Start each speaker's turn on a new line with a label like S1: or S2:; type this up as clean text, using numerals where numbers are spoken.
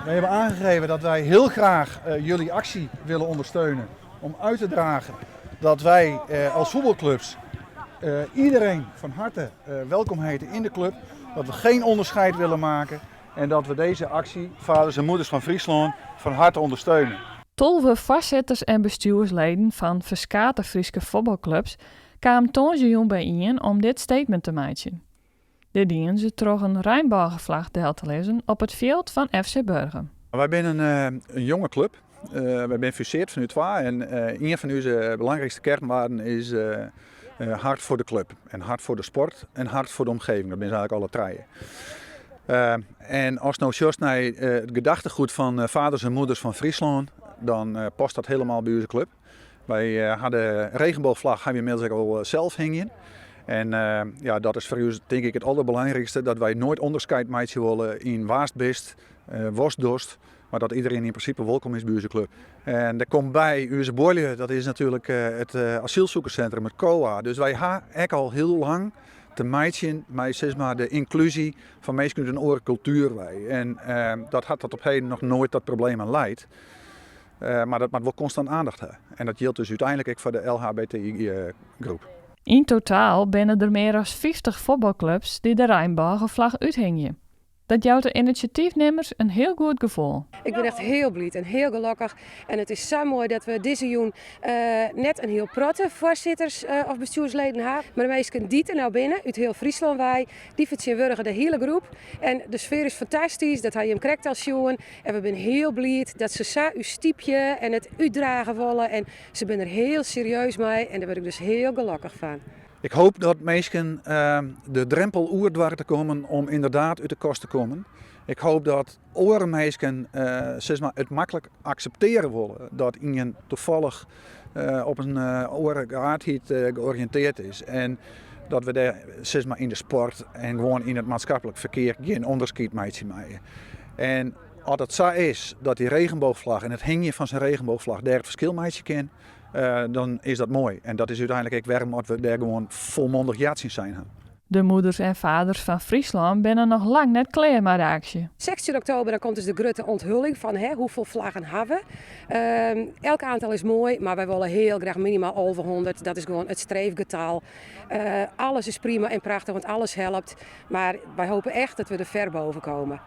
S1: Wij hebben aangegeven dat wij heel graag jullie actie willen ondersteunen om uit te dragen dat wij als voetbalclubs iedereen van harte welkom heten in de club. Dat we geen onderscheid willen maken en dat we deze actie, Vaders en Moeders van Fryslân, van harte ondersteunen.
S2: 12 foarsitters en bestjoersleden fan ferskate Fryske fuotbalklups kamen tongersdeitejûn byien om dit statement te meitsjen. Dit dienen se troch in reinbôgeflagge del te lizzen op it fjild fan FC Burgum.
S1: Wy binne in jonge klup. Wy binne fuseard fanút twa en ien fan ús belangrykste kearnwaarden is hart foar de klup en hart foar de sport en hart foar de omgeving. Dat binne se eigentlik alle trije. En ast no sjochst nei it gedachtegoed fan Vaders en Moeders fan Fryslân, dan past dat hielendal by ús klup. Wy ha de regenboogvlag ha wy ynmiddels ek al sels hingjen. En ja, dat is foar ús tink ik it alderbelangrykste, dat wy noait ûnderskied meitsje wolle yn wa'tst bist, watst dochst, mar dat iderien yn prinsipe wolkom is by ús klup. En der komt by ús buorlju, dat is natuerlik it asielzoekerscentrum, it COA. Dus wy ha ek al hiel lang te meitsjen mei sis mar, de ynklúzje fan minsken út in oare kultuer wei. En dat hat tot op heden noch noait tot problemen leid. Mar dat moat wol konstant oandacht ha. En dat jildt dus úteinlik ek foar de LHBTI-groep.
S2: Yn totaal binne der mear as 50 fuotbalklups dy't de reinbôgeflagge úthingje. Dat jout de inisjatyfnimmers in hiel goed gefoel.
S3: Ik bin echt hiel bliid en hiel gelokkich. En it is sa moai dat we dizze jûn net in hiel protte foarsitters of bestjoersleden ha. Mar de minsken dy't der no binne, út hiel Fryslân wei, dy fertsjintwurdigen de hiele groep. En de sfear is fantastysk, dat ha jim krekt al sjoen. En we binne hiel bliid dat se sa ús stypje en it útdrage wolle. En se binne der hiel serieus mei en dêr wurd ik dus hiel gelokkich fan.
S1: Ik hoop dat minsken de drempel oer doare te kommen om ynderdaad út de kast te kommen. Ik hoop dat oare minsken sis mar, it maklik akseptearje wolle dat ien tafallich op in oare geaardheid georiïntearre is. En dat we dêr sis mar, yn de sport en gewoan yn it maatskiplik ferkear gjin ûnderskied meitsje meie. En as it sa is dat dy regenboogvlag en it hingjen fan sa'n regenboogvlag dêr it ferskil meitsje kin, dan is dat moai. En dat is úteinlik ek wêrom we dêr gewoan folmondich ja tsjin sein ha.
S2: De moeders en vaders fan Fryslân binne noch lang net klear mei de aksje.
S3: 16 oktober dan komt dus de grutte onthulling fan hè, hoefolle flaggen ha we. Elk oantal is moai, mar wy wolle hiel graach minimaal 1100. Dat is gewoan it streefgetal. Alles is prima en prachtich, want alles helpt. Mar wy hoopje echt dat we der ver boven komme.